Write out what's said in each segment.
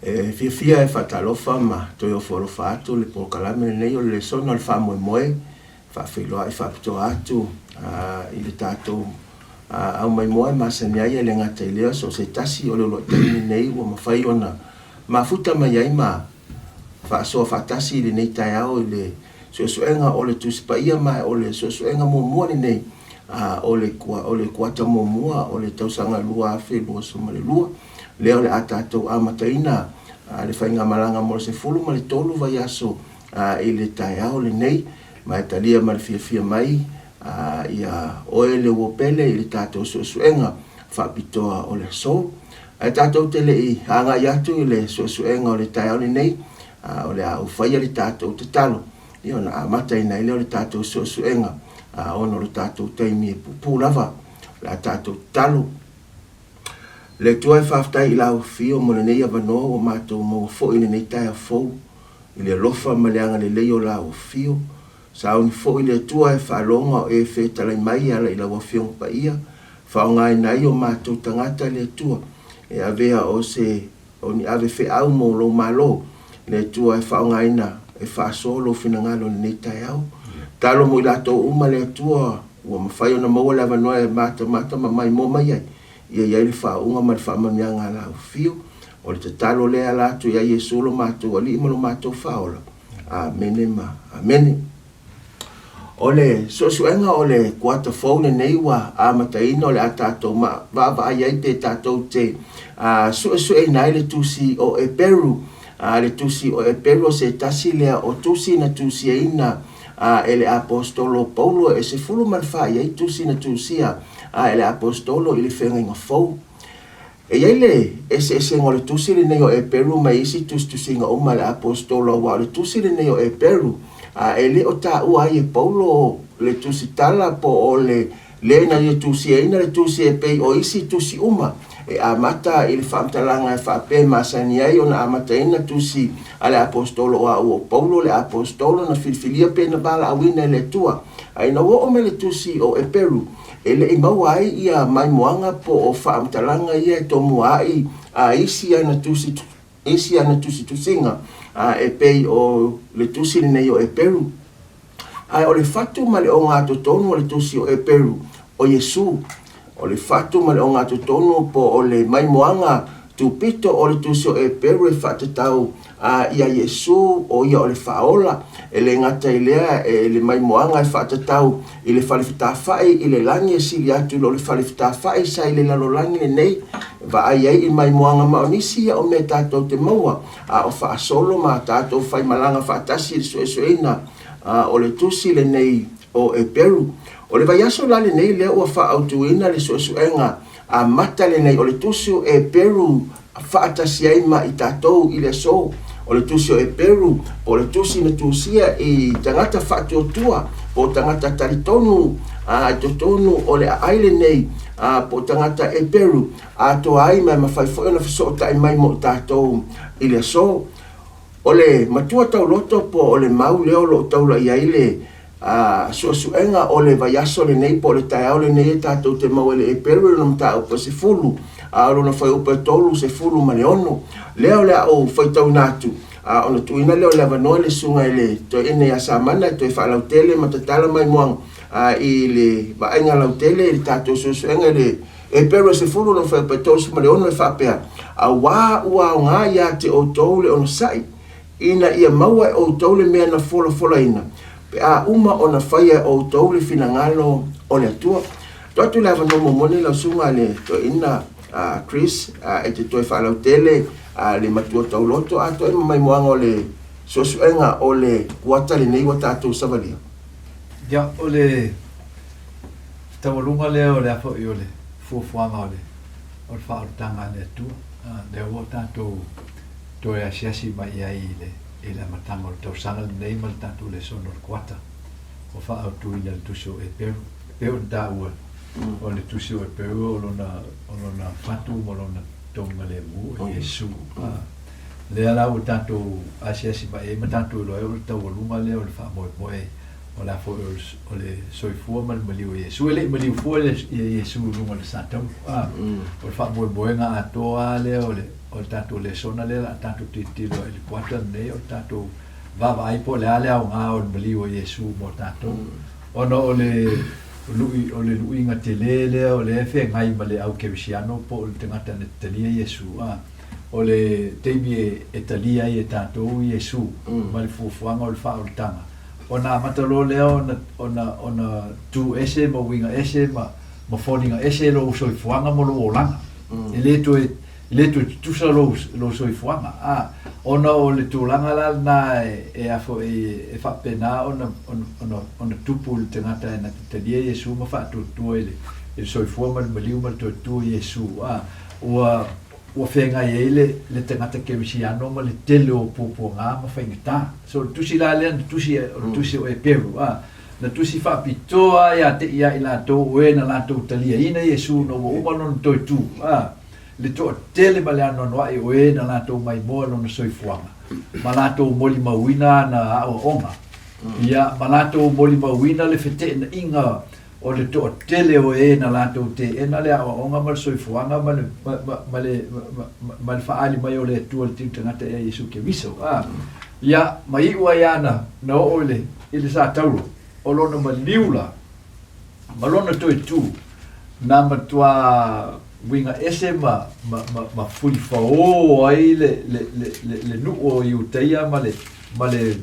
E fiafia e faatalofa ma toe ofo alofa atu le polokalame lenei o le lesona o le faamoemoe, faafeiloai faapitoa atu i le tatou aumaimoa e masani ai, e le gata i lea, so o se tasi o le uluai taimi lenei ua mafai ona mafuta mai ai ma faasoa faatasi i lenei taeao i le suesuega o le Tusi Paia, ma o le suesuega muamua lenei o le o le kuata muamua o le tausaga 2022, lea o le a tatou amataina le faigamalaga mo le 13 vaiaso i le taeao lenei, ma e talia ma le fiafia mai ia oe le uo pele i le tatou suesuega faapitoa o le aso. Ae tatou te le i agai atu i le suesuega o le taeao lenei, o le a ou faia le tatou tatalo, ia ona amataina ai lea o le tatou suesuega, ona o le tatou taimi e puupuu lava. O le a tatou tatalo. Le Atua e faafetai i lau Afio mo lenei avanoa ua matou maua foi i lenei taeao fou, i le alofa ma le agalelei o lau Afio. Sauni foi le Atua e faaloga o e fetalai mai e ala i lau Afioga Paia, faaaogaina ai o matou tagata le Atua, e avea o se o ni ave feau mo lou Malo, le Atua e faaaogaina e faasoa lou finagalo i lenei taeao. Tatalo mo i latou uma le Atua ua mafai ona maua le avanoa e matamata ma maimoa mai ai, ia i ai le faauuga ma le faamanuiaga a lau Afio. O le tatalo lea e ala atu ia Iesu lo matou Alii ma lo matou Faaola. Amene ma Amene. O le suesuega o le kuata fou lenei ua amataina o le a tatou vaavaai ai pe tatou te suesueina ai le tusi o Eperu. Le tusi o Eperu o se tasi lea o tusi na tusiaina e le Aposetolo Paulo e 14 i ai tusi na tusia e le Aposetolo i le Feagaiga Fou. E i ai le eseesega o le tusi lenei o Eperu mai isi tusitusiga uma a le Aposetolo aua o le tusi lenei o Eperu a e le o taua ai e Paulo le tusitala po o le le na ia tusiaina le tusi e pei o isi tusi uma e amata i le faamatalaga e faapea e masani ai ona amataina tusi a le Aposetolo o au o Paulo le Aposetolo na filifilia pe na valaauina e le Atua. A ina ua oo mai le tusi o Eperu E le i maua ai ia maimoaga po o faamatalaga ia e tomua ai a isi ana tusi isi ana tusitusiga e pei o le tusi lenei o Eperu. Ae o le fatu ma le ogatotonu o le tusi o Eperu, o Iesu. O le fatu ma le ogatotonu po o le maimoaga tupito o le tusi o Eperu e faatatau A ia Iesu, o ia o le Faaola, e le gata i lea, e le maimoaga e faatatau i le fale fetafai i le lagi e sili atu i lo le fale fetafai sa i le lalolagi lenei, vaai ai i maimoaga ma o nisi ia o mea tatou te maua, a o faasolo ma tatou faimalaga faatasi i le suesueina o le tusi lenei o Eperu. O le vaiaso la lenei lea ua faaautuina le suesuega amata lenei o le tusi o Eperu faatasi ai ma i tatou i le aso. O le tusi o Eperu, po o le tusi na tusia i tagata faatuatua, po o tagata talitonu i totonu o le aai lenei, po o tagata Eperu, atoa ai ma e mafai foi ona fesootai mai mo i tatou i le aso. O le matua tauloto po o le mau lea o lo o taula i ai le A suesuega o le vaiaso lenei po o le taeao lenei e tatou te maua i le Eperu i lona mataupu e 10, a o lona fuaiupu e 36, lea o le a ou faitauina atu, a ona tuuina lea o le avanoa i le susuga i le toeaina ia Samana e toe faalautele ma tatala maimoaga i le vaaiga lautele i le tatou suesuega i le Eperu e 10 lona fuaiupu e 36 e faapea, Auā ua aoga ia te outou le onosai, ina ia maua e outou le mea na folafolaina, pe a uma ona faia e outou le finagalo o le Atua. Tuu atu le avanoa muamua lenei i lau susuga le toeaina Chris e te toe faalautele le matua tauloto atoa ai ma maimoaga o le suesuega o le kuata lenei ua tatou savalia. Ia, o le taualuga lea o le a foi o le fuafuaga o le o le faaolataga a le Atua, lea ua tatou toe asiasi mai i ai i le, i le amataga o le tausaga lenei ma le tatou lesona o le kuata ua faaautuina i le Tusi o Eperu. E pei ona taua, o le Tusi o Eperu o lona, o lona fatu ma lona togalemu o Iesu. Lea la ua tatou asiasi mai ai ma tatou iloa ai o le taualuga lea o le faamoemoe o le a foi o le, o le soifua ma le maliu o Iesu. E le i maliu fua Iesu i luga o le satauro. O le faamoemoega atoa lava lea o le. o le tatou lesona lea o le a tatou tilotilo ai i le kuata lenei, o le tatou vaavaai po o le a le aoga o le maliu o Iesu mo tatou. Ona o le lui, o le luiga tele lea o lea e feagai ma le au kerisiano po o le tagata na talia Iesu, a, o le taimi e talia ai e tatou Iesu ma le fuafuaga o le faaolataga, ona amata loa lea ona, ona, ona tu ese ma uiga ese ma, ma foliga ese lou soifuaga ma lou olaga. E le toe, e le toe tutusa lou, lou soifuaga. A, ona o le tulaga la lena e, e a foi, e faapena ona, ona, ona, ona tupu i le tagata e na te talia Iesu ma faatuatua i le, i le soifua ma le maliu ma le toe tu o Iesu. A, ua, ua feagai ai le, le tagata kerisiano ma le tele o puapuaga ma faigata. So, o le tusi la lea na tusi, o le tusi o Eperu, a, na tusi faapitoa lava ia te ia i latou o e na latou taliaina Iesu ina ua uma lona toe tu, a, le toatele ma le anoanoai o e na latou maimoa lona soifuaga, ma latou molimauina ana aoaoga, ia, ma latou molimauina le feteenaiga o le toatele o e na latou teena le aoaoga ma le soifuaga ma le, ma, ma, ma le, ma, ma le faaali mai o le Atua i le tino tagata ia Iesu Keriso. A, ia, ma iu ai ana na oo i le, i le sa tauro, o lona maliu la, ma lona toe tu, na matuā uiga ese ma, ma, ma, ma fulifaō ai le, le, le, le, le nuu o Iutaia ma le, ma le,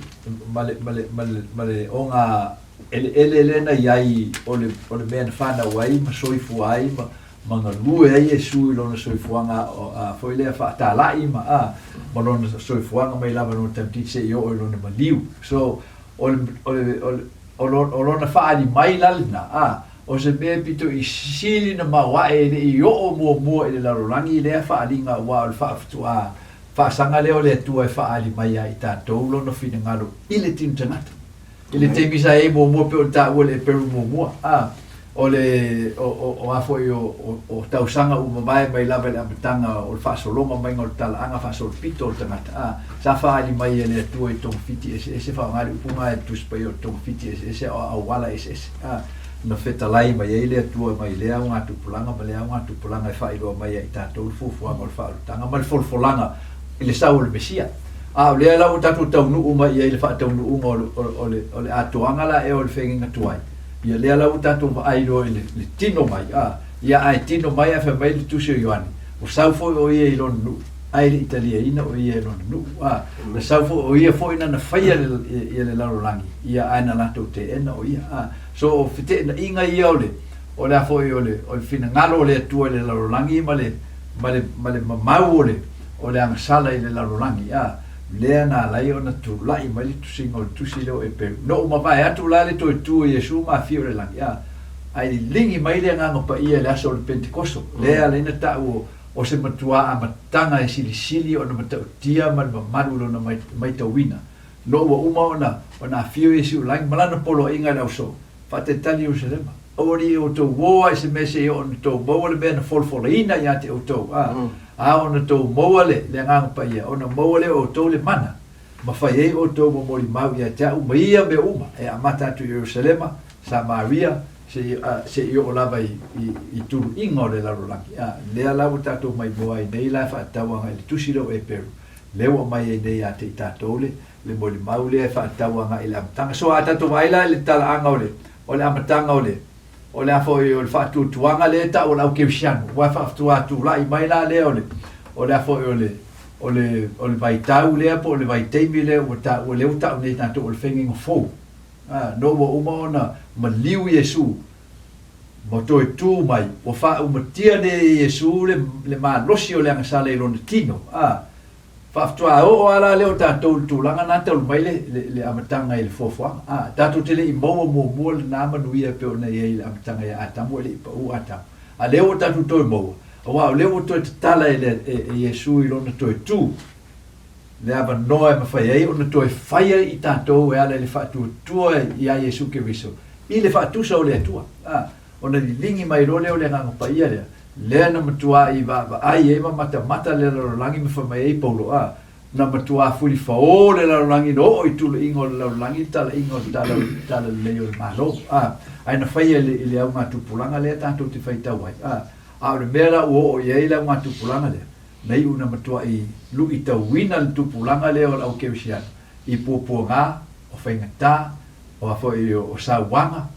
ma le, ma le, ma le, ma le oga eleele lea na i ai o le, o le mea na fanau ai ma soifua ai ma, ma galue ai Iesu i lona soifuaga a, foi lea faatalai ma, a, ma lona soifuaga mai lava i lona tamaitiiti seia oo i lona maliu. So, o le, o le, o le, o lo, o lona faaali mai la lena, a, o se mea pito i sili na maoae e le i oo muamua i le lalolagi lea faaaliga aua o le faafituā faasaga lea o le Atua e faaali mai ia i tatou lona finagalo i le tino tagata. I le taimi sa i ai muamua pei ona taua i le Eperu muamua, a, o le, o, o, o a foi o, o, o tausaga ua mavae mai lava i le amataga o le faasologa maiga o le talaaga faasolopito o le tagata, a, sa faaali mai e le Atua i togafiti eseese, faaaoga le upu na e Tusi Paia o togafiti eseese a o auala eseese, a, na fetalai mai ai le Atua mai lea augatupulaga ma lea augatupulaga e faailoa mai ia i tatou le fuafuaga o le faaolataga ma le folafolaga i le sau o le Mesia. A o lea la ua tatou taunuu mai i ai i le faataunuuga o le, o le, o le atoaga la ea o le feagaiga tuai, ia lea la ua tatou vaai loa i le, le tino mai, a, ia ae tino mai ae fai mai le Tusi o Ioane, ua sau foi o ia i lona nuu, ae le i taliaina o ia e lona nuu, a, na sau foi, o ia foi na na faia le, ia le lalolagi, ia ae na latou teena o ia, a. So o feteenaiga ia o le, o le a foi o le, o le finagalo o le Atua i le lalolagi ma le, ma le, ma le mamau o le, o le agasala i le lalolagi, a, lea na ala ai ona tulai mai le tusiga o le tusi lea o Eperu. Na ou mavae atu la le toe tu o Iesu ma afio i le lagi, a, ae liligi mai le Agaga Paia i le aso o le Pentekoso, lea e ala ai ona ta'u o, o se matuā amataga e silisili ona matautia ma le mamalu i lona maitauina. No ua uma ona, ona afio Iesu i le lagi ma lana poloaiga i le ausoo, Faatalitali Ierusalema. Aua ne i outou ō ai se mea seia oo ona tou maua le mea na folafolaina ia te outou, a, a ona tou maua le, le Agaga Paia, ona maua lea o outou le mana, ma fai ai outou ma molimau ia te a'u ma ia mea uma, e amata atu i Ierusalema, Samaria, seia, a, seia oo lava i, i, i tuluiga o le lalolagi. A, lea la ua tatou maimoa ai nei la e faatatau agai i le Tusi lea o Eperu, lea ua aumai ai nei ia te i tatou le, le molimau lea e faatatau agai i le amataga. So a tatou vaai la i le talaaga o le, o le amataga o le, o le a foi, o le faatuatuaga lea e tau o le au kerisiano, aua e faafatuā tulai mai la lea o le, o le a foi, o le, o le, o le vaitau lea po o le vaitaimi lea ua taua, lea ua tau nei e tatou o le feagaiga fou. A, no ua uma ona maliu Iesu ma toe tu mai, ua faaumatia nei e Iesu le, le malosi o le agasala i lona tino. A, Faafitoa oo lava la lea o tatou i le tulaga lena talu mai le, le, le amataga i le foafoaga. A, tatou te le i maua muamua lena manuia e pei ona i ai i le amataga ia Atamu e le i pau Atamu. A lea ua tatou toe maua, aua o lea ua toe tatala e, le, e, e Iesu i lona toe tu, le avanoa e mafai ai ona toe faia i tatou e ala i le faatuatua iā Iesu Keriso i le faatusa o le Atua. A, ona liligi mai loa lea o le Agaga Paia lea, lea na matuā i vaavaai ai ma matamata le lalolagi ma fai mai ai Paulo, a, na matuā fulifaō le lalolagi na oo i tulaʻiga o le lalolagi le talaiga o le tala, talalelei o le Malo, a, ae na faia i le, i le augatupulaga lea tatou te faitau ai, a, a o le mea la ua oo i ai le augatupulaga lea, Na iu ina matuai luitauina le tupulaga lea o le au kerisiano i puapuaga, o faigata, o a foi o sauaga,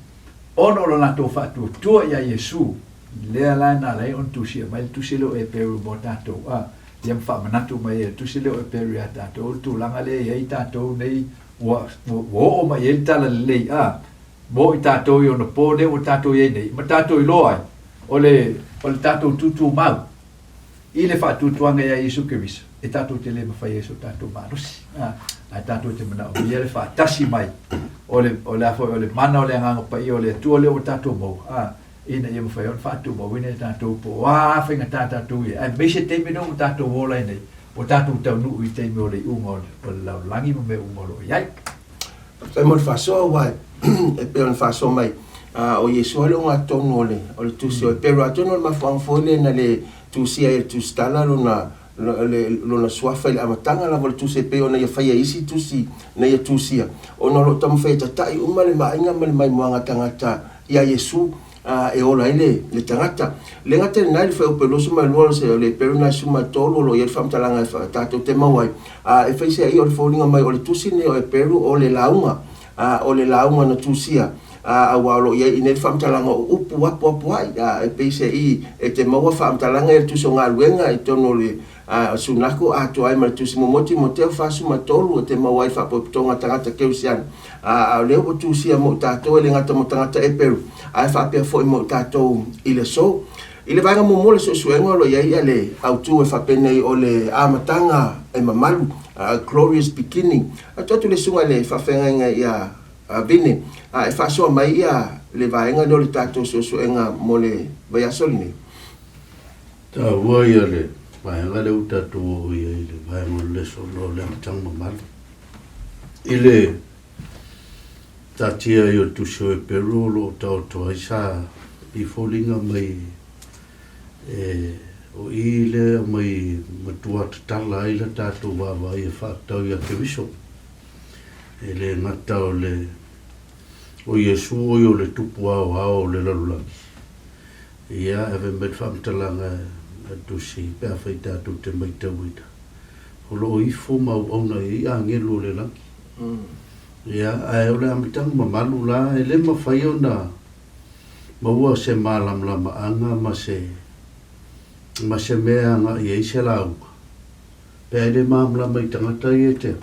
ona o lo latou faatuatua ia Iesu, lea la na ala ai ona tusia mai le tusi lea o Eperu mo tatou, a, ia ma faamanatu mai ai e le tusi lea o Eperu ia tatou le tulaga lea e i ai tatou nei ua, ua oo mai i ai le talalelei, a, mo i tatou i ona po lea ua tatou i ai nei, ma tatou iloa ai, o le, o le tatou tutumau i le faatuatuaga ia Iesu Keriso, e tatou te le mafai ai so tatou malosi, a, ae tatou te manaomia le faatasi mai o le, o le a foi, o le mana o le Agaga Paia o le Atua lea ua tatou maua, a, ina ia mafai ona faatumauina e tatou po o a faigata tatou i ai, aemaise taimi lea ua tatou ola ai nei, ua tatou taunuu i taimi o le iuga o le, o le lalolagi ma mea uma o lo o i ai. Faafetai mo le faasoa aua e pei ona faasoa mai, o Iesu lava le ogatotonu o le, o le Tusi o Eperu. Atonu o le mafuaaga foi lea na le tusia ai e le Tusitala lona, lona suafa i le amataga lava o le Tusi e pei ona ia faia i isi Tusi na ia tusia, ona o lo o taumafai e tata'i uma le vaaiga ma le maimoaga a tagata iā Iesu e ola ai le tagata. E le gata i lena, i le Fuaiupu e 22 o le Eperu na e 13 o lo o i ai le faamatalaga e tatou te maua ai, e fai se ai o le foliga mai o le Tusi lenei o Eperu o le lauga, o le lauga na tusia, aua o lo o i ai i inei le faamatalaga o upu apoapoai, e pei se i e te maua faamatalaga ia le Tusi o Galuega i totonu o le Sunako atoa ai ma le Tusi Muamua Timoteo 43 e te maua ai faapotopotoga a tagata Kerisiano, a o lea ua tusia mo i tatou e le gata mo tagata Eperu, ae faapea foi mo i tatou i le aso. I le vaega muamua o le suesuega o lo o i ai le autu e faapenei o le amataga e mamalu, a glorious beginning. Atu atu le susuga i le faafeagaiga ia Vine e faasoa mai le vaega lea o le tatou suesuega mo le vaiaso lenei. Taua ia le vaega lea ua tatou oo i ai i le vaega o le lesona o le amataga mamalu. I le taatia ai o le tusi o Eperu o lo o taoto ai sa foliga mai e o i lea aumai matua tatala ai le tatou vaavaai e faatatau ia Keriso. E le gata o le o Iesu o ia o le tupu aoao o le lalolagi. Ia, e ave mai le faamatalaga a le Tusi pe afai tatou te maitauina, o lo o ifo ma auauna i ai agelu o le lagi. Ia, ae o le amataga mamalu la, e le mafai ona maua se malamalamaaga ma se, ma se mea e agai i ai se lauga, pe a e le malamalama i tagata ia e te,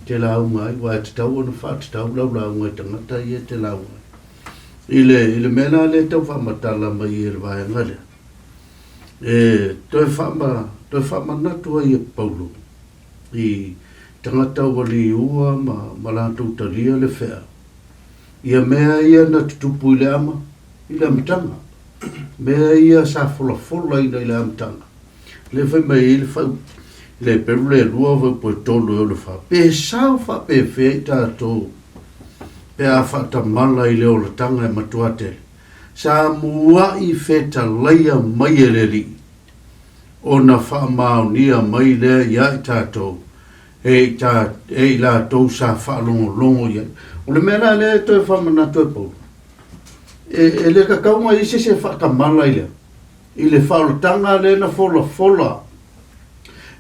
te lauga ai, aua e tatau ona faatatau lau lauga i tagata ia e te lauga ai. I le, i le mea la lea e tau faamatala mai e le vaega lea, e toe faama, toe faamanatu ai e Paulo i tagata ua liua ma, ma latou talia le feau, ia mea ia na tutupu i le ama, i le amataga. Mea ia sa folafolaina i le amataga. Lea fai mai ai le fau, le Eperu le lua fuaiupu e tolu e ono fa, pe sao faapefea i tatou pe a faatamala i le olataga e matua tele, sa mua'i fetalaia mai e le Alii, ona faamaonia mai lea ia i tatou e i ta, e i latou sa faalogologo i ai. O le mea la lea e toe faamanatu e Paulo, e, e le tatau ona i ai se isi e faatamala i le, i le faaolataga lea na folafola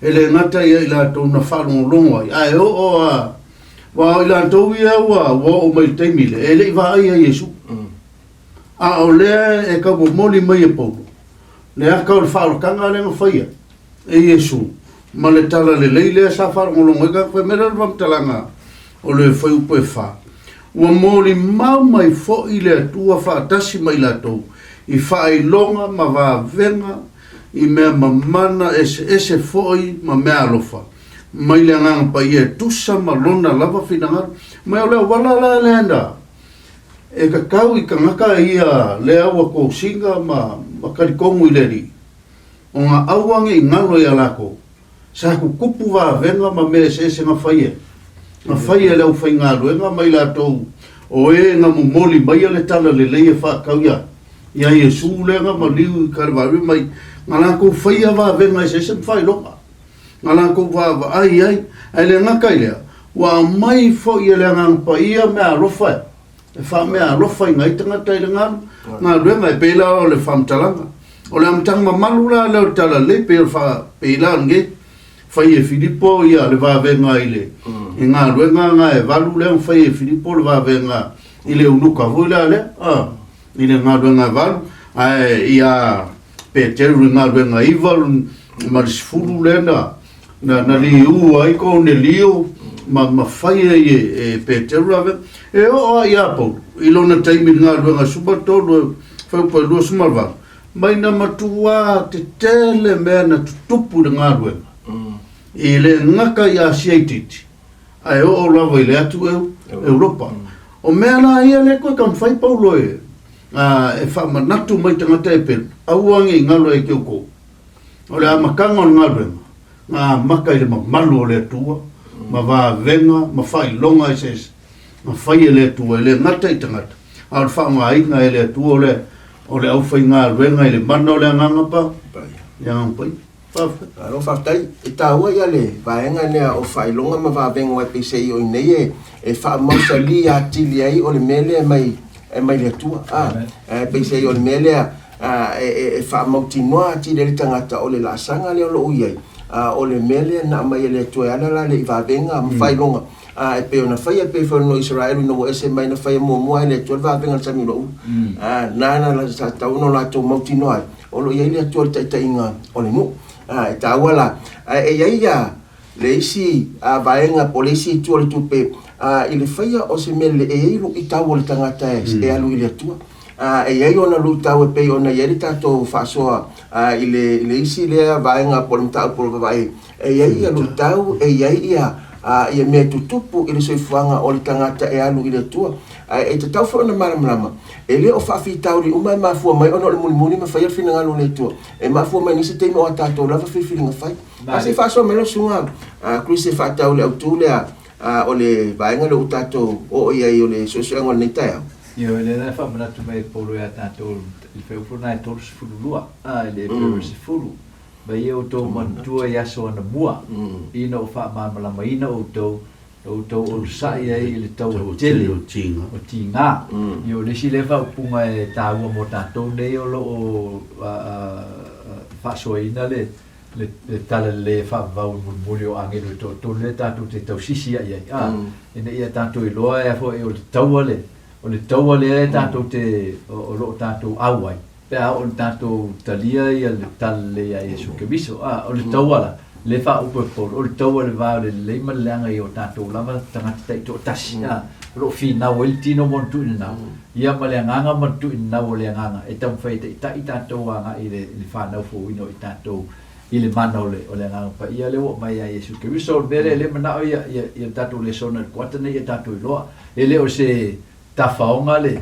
e le gata ia i latou na faalogologo ai, ae oo a, aua o i latou ia ua, ua oo mai i le taimi lea, e le i vaaia Iesu. A o lea e tau momoli mai e Paulo, le aka o le faaolataga lea na faia e Iesu, ma le tala lelei lea sa faalogologo ai tagata. Fai mai lea o le faamatalaga o le fuaiupu e fa, Ua molimau mai foi le Atua faatasi ma i latou i faailoga ma vavega i mea mamana eseese foi ma mea alofa, mai le Agaga Paia e tusa ma Lona lava finagalo. Mai o le auala la lea na e tatau i tagata ia lea ua kosiga ma talitonu i le Alii, ona aua ne i galo ia latou Sa tutupu vavega ma mea eseese na faia, na faia e le aufaigaluega ma i latou o e na momoli maia le tala lelei e faatau ia ia Iesu lea na maliu i Kalevario mai, na latou faia vavega eseese ma faailoga, na latou vaavaai ai, ae le gata i lea, ua aumai foi e le Agaga Paia meaalofa e faameaalofaina ai tagata i le galuega, e pei la o le faamatalaga. O le amataga mamalu la lea o le Talalelei pei o le faa, pei la o lenei fai e Filipo ia le vavega i le i galuega na e valu lea na fai e Filipo le vavega i le eunuka foi la lea, a, i le galuega e valu, ae ia Peteru i le galuega iva ma le sefulu lea na na, na liu ai Konelio ma, ma fai ai e, e Peteru la vega. E oo lava ia Paulo i lona taimi i le galuega 13 fuaiupu e 28, mai na matuā tetele mea na tutupu i le galuega, e le gata i Asia itiiti, ae oo lava i le atu eu, Europa. O mea la ia lea koe taumafai Paulo e, a, e faamanatu mai tagata e pelu, aua ne i galo ia te outou. O le amataga o le galuega, na amata i le mamalu o le Atua, ma vavega ma faailoga eseese na fai e le Atua, e le gata i tagata, a o le faaaogaina e le Atua o le, o le aufaigaluega i le mana o le Agaga Pa, le Agaga Paia. Faafetai. Malo faafetai. E taua ia le vaega lea o faailoga ma vavega aua e peiseai o i inei e, e faamausali atili ai o le mea lea e mai, e mai le Atua. A, e peiseai o le mea lea e faamautinoa atili ai le tagata o le laasaga lea o lo o i ai, o le mea lea na aumai e le Atua e ala la le i vavega ma faailoga e pei ona faia, e pei foi o Isaraelu ina ua ese mai na faia muamua e le Atua le vavega i le sami ulaula. Na na sa tatau ona latou mautinoa ai o lo o i ai le Atua i le taitaiga o le nuu. E taua la, ae e i ai ia le isi vaega po o le isi itu o le tupe i le faia o se mea lelei, e i ai luitau o le tagata e alu i le Atua. E i ai ona luitau e pei ona i ai le tatou faasoa i le i le isi lea vaega po o le mataupu o le vavae, e i ai ia luitau, e i ai ia ia mea e tutupu i le soifuaga o le tagata e alu i le Atua. Ae e tatau foi ona malamalama, e le o faafitauli uma e mafua mai ona o le mulimuli ma faia le finagalo o le Atua. E mafua mai i nisi taimi o a tatou lava filifiliga fai. A se i faasoa mai lau susuga Chris e faatatau i le autu lea o le vaega lea ua tatou oo i ai o le suesuega o lenei taeao. Ioe, lea la e faamanatu mai e Paulo ia tatou i le fuaiupu lena e 32, a, i le Epero 10, Mai ia outou manatua i aso anamua, ina ua faamalamalamaina outou, na outou onosai ai i le taua tele o tiga. Ioe, o le isi lea faaupuga e taua mo tatou nei o lo o faasoaina le le talalelei e faavavau i mulimuli o agelu e toatolu lea tatou te tausisi ai ai, a, ina ia tatou iloa ea foi o le taua le, o le taua lea e tatou te, o lo o tatou au ai, pe a oo ina tatou talia ia le talalelei a Iesu Keriso, a, o le taua la, le faaupu e Paulo, o le taua i le va o le lelei ma le leaga i o tatou lava tagata taitoatasi, a, o lo o finau ai le tino ma ona tuuinanau, ia ma le agaga ma le tuuinanau o le agaga e taumafai e taitai tatou agai i le, i le fanau fouina o i tatou i le mana o le, o le Agaga Paia lea ua aumai ia Iesu Keriso. O le mea lea, lea manao ia, ia, ia le tatou lesona i le kuata nei ia tatou iloa, e le o se tafaoga le,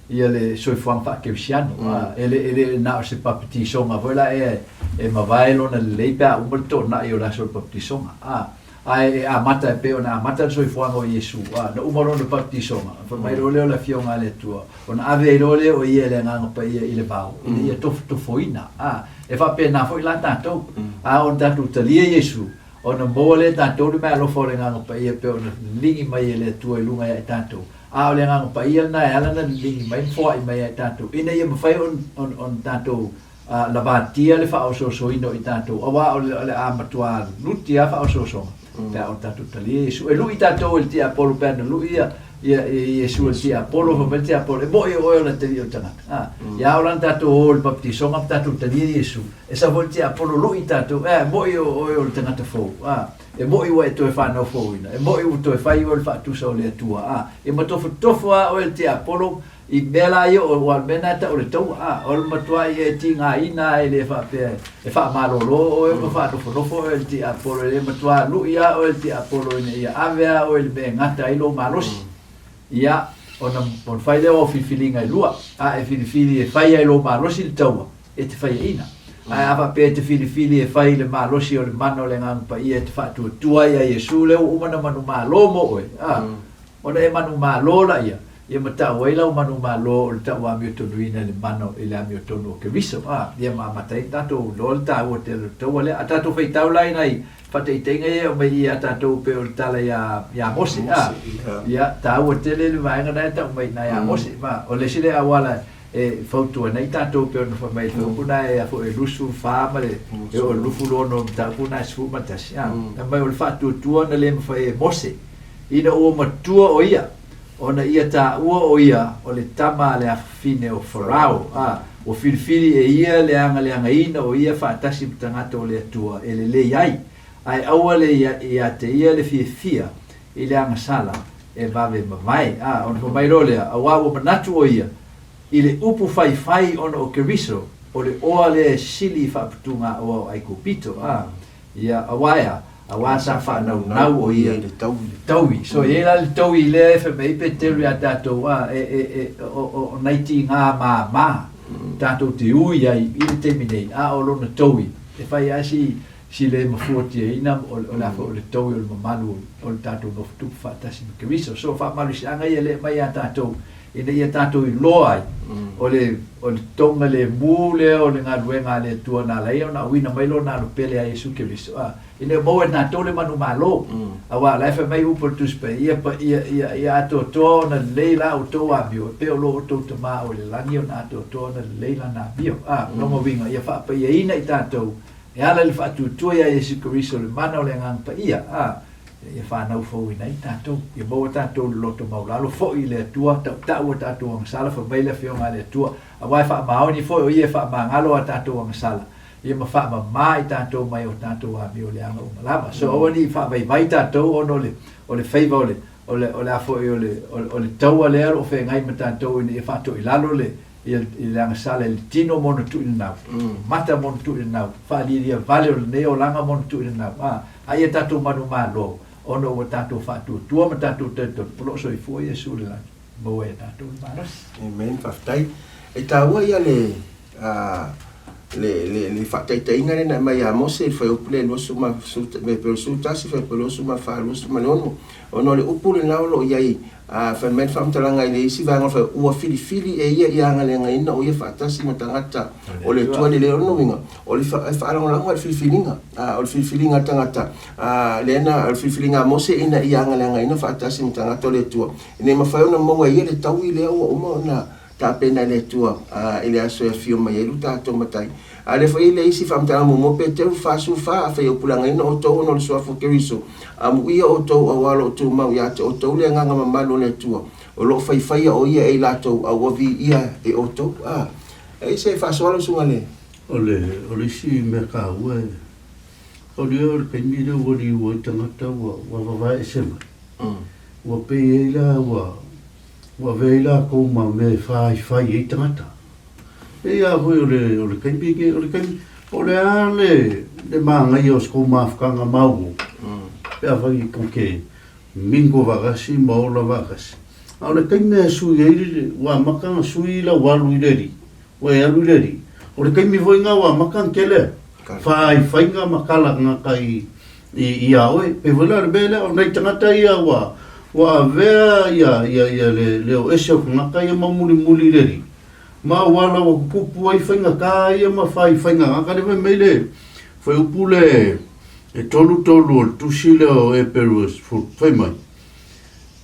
ia le soifuaga faakerisiano, a, e le, e le na o se papatisoga foi la e, e mavae lona lelei pe a uma le toonai o le aso o le papatisoga, a. Ae e amata e pei ona amata le soifuaga o Iesu, a, na uma lona papatisoga, ona fai mai loa lea o le Afioga a le Atua, ona ave ai loa lea o ia e le Agaga Paia i le vao, ina ia tofotofoina, a, e faapena foi la tatou. A ona tatou talia Iesu, ona maua lea e tatou le meaalofa o le Agaga Paia e pei ona liligi mai e le Atua i luga ia i tatou. A o le Agaga Paia lena e ala ona liligi mai ma foai mai ia i tatou, ina ia mafai ona, ona tatou lavatia le faaosoosoina o i tatou, aua o le a matua luti lava faaosoosoga pe a oo ina tatou talia Iesu. E lui tatou e le tiapolo pe ana lui ia Iesu e le tiapolo, fai mai le tiapolo, e mo'i o oe o le atalii o le tagata. Ia a oo la ina tatou o i le papatisoga ma tatou talia Iesu, e sau foi le tiapolo lui tatou, e mo'i o oe o le tagata fou. E mo'i ua e toe fanau fouina, e mo'i ua toe fai oe le faatusa o le Atua. E matofotofo lava oe e le tiapolo I mea la ia, aua o le mea lena e tau o le taua, a, o le matuai e tigaina lava e le faapea e faamalolo oe ma faanofonofo oe e le tiapolo, e le matua lui lava oe e le tiapolo ina ia ave lava oe i le mea e gata ai lou malosi. Ia, ona, ona fai lea o au filifiliga e lua, a e filifili e fai ai lou malosi le taua, e te faiaina. Ae a faapea e te filifili e fai le malosi o le mana o le Agaga Paia e te faatuatua ai ia Iesu lea ua uma ona manumalo mo oe, a, Ona e manumalo laia, ia ma tau ai lau manumalo o le tau amiotonuina i le mana i le amiotonu o Keriso, a, ia ma amata ai tatou iloa le taua tele o le taua lea. A tatou faitau la i nai faataitaiga ia e aumai i ia tatou pei o le tala ia, ia Mose, a, ia, taua tele le vaega lena e tau mai i ina ia Mose. Ma o le isi lea auala E fautuaina ai tatou pei ona fai mai le fuaiupu na e a foi e 24 ma le e oo i le 26 o mataupu na e 11, a. Fai mai o le faatuatua na le mafai e Mose ina ua matua o ia, ona ia taua o ia o le tama a le afafine o Farao, a ua filifili e ia le agaleagaina o ia faatasi ma tagata o le Atua e lelei ai, ae aua le ia te ia le fiafia i le agasala e vave mavae. A, ona fai mai loa lea, Auā ua manatu ʻo ia i le upu faifai ona o Keriso, o le oa lea e sili i faaputuga oa o Aikupito. A, ia, auā e a? Auā sa faanaunau ʻo ia i le taui. So, e i ai la le taui lea e fai mai ai Peteru iā tatou, a, e, e, e, o, o, o nai tiga māmā tatou te ui ai i le taimi nei, a o lona taui, e fai lava si si le mafuatiaina o le a foi o le toui o le mamalu o le tatou nofo tupu faatasi ma Keriso. So faamalosiaga ia lea e aumai ia tatou ina ia tatou iloa ai o le o le togalemu lea o le galuega a le Atua na ala ai ona auina mai Lona Alo Pele ia Iesu Keriso, a, ina ia maua e tatou le manumalo. Aua o la e fai mai upu a le Tusi Paia, ia pa, ia, ia, ia atoatoa ona lelei la outou amio, e pei o lo outou Tama o i le lagi ona atoatoa ona lelei lana amio. A, lona uiga, ia faapaiaina i tatou E ala i le faatuatua iā Iesu Keriso le mana o le Agaga Paia, a ia fanau fouina ai tatou. Ia maua tatou le loto maulalo foi i le Atua, tautau a tatou agasala, fai mai le Afioga a le Atua, aua e faamaoni foi o Ia e faamagalo a tatou agasala, ia ma faamama i tatou mai o tatou amio leaga uma lava. So aua ne i faavaivai tatou ona o le o le faiva o le o le o le a foi o le o le taua lea o lo o feagai ma tatou ina ia faatoilalo le ia i le agasala i le tino ma ona tuuinanau, mata ma ona tuuinanau, faalialia vale o lenei olaga ma ona tuuinanau, a, a ia tatou manumalo, ona ua tatou faatuatua ma tatou talitonu, o lo o soifua Iesu i le lagi, maua ai e tatou le malosi. Amen, faafetai. E taua ia le, a, le, le, le faataitaiga lea na aumai ia Mose i le fuaiupu lea 21, fuaiupu 24, 26, ona o le upu lena o lo o i ai Ā, fai mai le faamatalaga i le isi vaega o le fale, ua filifili e ia ia agaleagaina o ia faatasi ma tagata o le Atua lelei. O lona uiga, o le e faalagolago i le filifiliga, ā, o le filifiliga a le tagata, ā, lea na, o le filifiliga a Mose ina ia agaleagaina faatasi ma tagata o le Atua, ina ia mafai ona maua e ia le taui lea ua uma ona tapena e le Atua, ā, i le aso e afio mai ai lo tatou Matai. A lea foi e le isi faamatalaga muamua, Peteru 44, Afai e upulagaina outou ona o le suafa o Keriso, amuia outou aua o lo o tumau ia te outou le agaga mamalu o le Atua, o lo o faifaia o ia e i latou, a ua viia e outou. A e i se faasoa lau susuga le. O le, o le isi mea taua e, o le o le taimi lea ua liu ai tagata ua, ua vavae ese mai. Ua pei ai la ua, ua avea ai latou ma mea e faifai ai tagata. Pei lava foi o le, o le taimi lenei, o le taimi, po o le a le, le manaia o se tou mafutaga mauo, pe afai tou te mingo faatasi ma ola faatasi. A o le taimi e sui ai le, ua amata ona sui lau alu i le alii, ua e alu i le alii, o le taimi foi lena ua amata ona tele ai faifaiga ma kala tagata i, i, iā oe. Pei foi la o le mea lea, o nai tagata ia ua, ua avea ia, ia, ia le, le o ese o tagata ia ma mulimuli i le alii, Ma auala ua tutupu ai faigata ia ma faifaiga lea fai mai le fuaiupu le e 33 o le tusi lea o Eperu fai mai,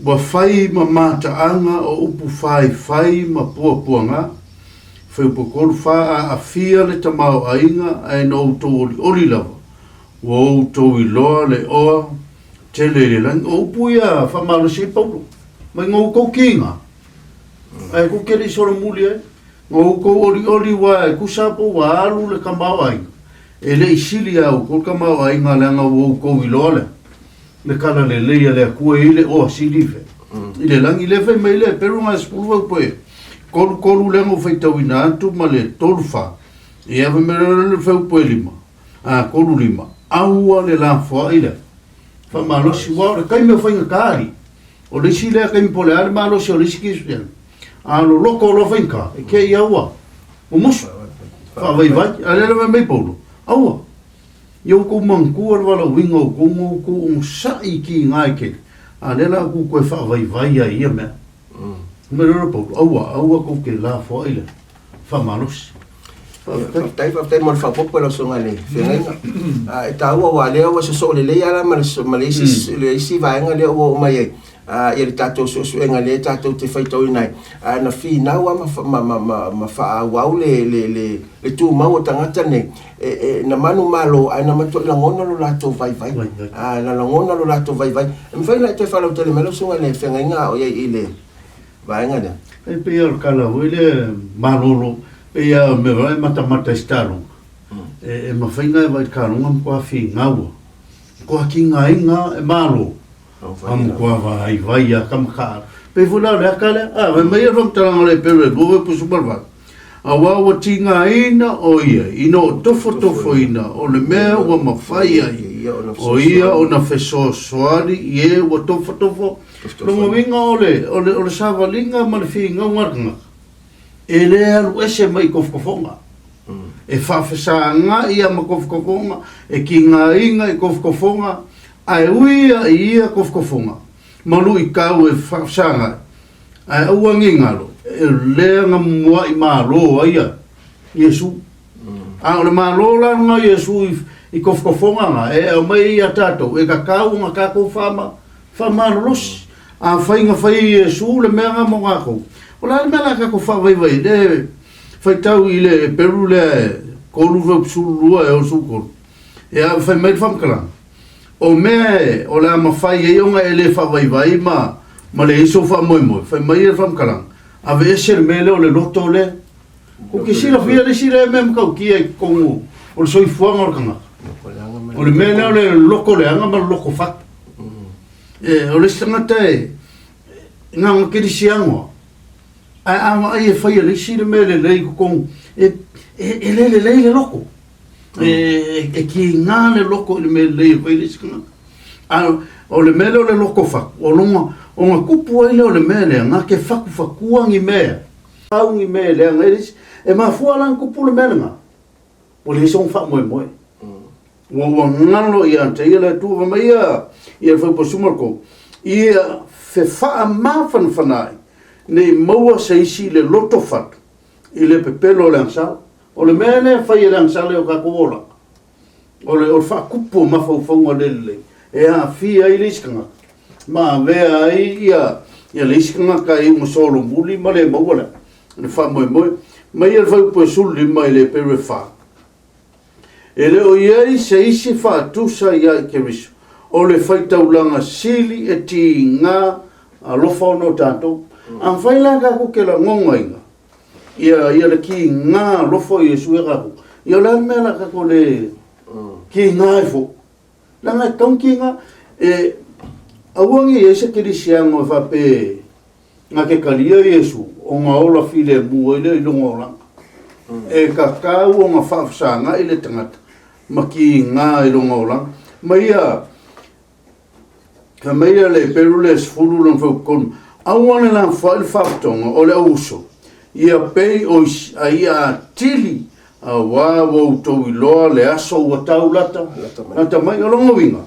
Ua fai ma mataaga o upu faifai ma puapuaga, fuaiupu 34, aafia le tamaoaiga ae na outou olioli lava, ua outou iloa le oa tele i le lagi. O upu ia faamalosi ai Paulo, mai na outou kiga. Ae kou te le i solomuli ai, na outou olioli ua e tusa po ua alu le tamaoaiga, e le i sili ia outou le tamaoaiga leaga ua outou iloa lea, le tala lelei a le Atua e i ai le oa silive i le lagi. Lea fai mai le Peru na 10 fau e 33 lea na ou faitauina atu ma le 34, ia fai mai le fau e 5, a 35, aua le lafoai lea. Faamalosi, ua o le taimi o faigata alii. O le isi lea taimi po o le a le malosi o le isi Kristiana, a loloto loa faigata, e kei a ua mumusu, faavaivai. A o lea la fai mai Paulo, aua, ia outou manatua le valaauina o outou ma outou onosai i tiga e tele, a o lea la ua toe faavaivai ai i ia mea. Fai mai loa Paulo, aua, aua tou te lafoai le faamalosi. Faafetai. Faafetai, faafetai mo le faaopoopo i lau susuga i le feagaiga. Ah, e taua aua o lea ua sosoo lelei lava la ma le, ma le isi, le isi vaega lea ua oo mai ai. Ia le tatou suesuega lea tatou te faitauina ai, a na finau lava ma, ma, ma, ma faaauau le, le, le, le tumau o tagata nei, e, e, na manumalo ae na matuai lagona lo latou vaivai. A, na lagona lo latou vaivai. E mafai ona e toe faalautele mai lau susuga i le feagaiga a o i ai i le vaega lea? E pei o le tala foi lea malolo, pei lava o le mea foi lea e matamata i se taloga, e, e mafai ona e vaai i le taloga matua finau lava, matua tigaina lava e malo. A matua vaivai a ka makaala. Pei foi la o le aka lea, a fai mai ia le faamatalaga o le Eperu e 2:18, Auā ua tigaina o ia ina ua tofotofoina o le mea ua mafai ai o ia ona fesoasoani i e ua tofotofo. Lona uiga o le, o le, o le savaliga ma le finauga a le tagata, e le alu ese mai i tofotofoga. E faafesagai lava ma tofotofoga, e tigaina i tofotofoga, Ae ui ia i ia kofokofoga ma luitau e faafesagai, ae aua ne i galo, e lea na mua'i malo ai a Iesu. A o le malo la lena o Iesu i kofokofoga na e aumai ai ia tatou, e tatau ona tatou faamalolosi. Afai na fai e Iesu le mea na mo tatou, o le a le mea o le a tatou faavaivai ai? Le faitau i le Eperu lea e 3:12 e 63, Ia, fai mai le faamatalaga, O mea e o le a mafai ai ona e le faavaivai ma, ma leai sou faamoemoe, fai mai le faamatalaga, aveese le mea lea o le loto lea. Ou te silafia le isi lea mea matautia i totonu o le soifuaga o le tagata. O le mea lea o le loto leaga ma le loto fatu. E, o le isi tagata e, na ona kerisiano lava, ae a vaai e fai e le isi le mea lelei i totonu, e, e, e le lelei le loto. E, e kiga le loko i le mea lelei e fai le isi tagata. A o le mea lea o le loko fatu, o lona, ona tupu ai lea o le mea lea, na te fatufatua ni mea, au ni mea e leaga ai le isi. E mafua la ona tupu le mea lena, ua leai sona faamoemoe. Ua ua galo ia te ia le Atua, fai mai ia, ia le Faupuasuma o le kou, ia fefaamafanafana ai, ne i maua se isi i le loto fatu, i le pepelo o le agasala. O le mea lea e fai e le agasala i o tatou olaga, o le, o le faakupu o mafaufauga le lelei e aafia ai le isi tagata ma avea ai ia, ia le isi tagata e iuga solomuli ma le maua le, le faamoemoe. Mai ia le fuaiupu e 15 i le Eperu e 4, E le o i ai se isi faatusa ia i Keriso, o le faitaulaga sili e tiga alofa ona o tatou. Afai la tatou te lagonaina ia, ia le kiga alofa o Iesu ia tatou, ia o le a le mea la tatou le kiga ai foi? Leaga e tatau ona kiga. E, aua ne i i ai se kerisiano e faapea na te talia Iesu ona ola filemu ai lea i lona olaga. E tatau ona faafesagai le tagata ma kiga i lona olaga. Ma ia, fai mai ia le Eperu lea e 10 lona fuaiupu 3, Aua le lafoai le faapitoga o le auuso, ia pei o isi, a ia atili, auā ua outou iloa le aso ua tau lata, lata mai. O lona uiga,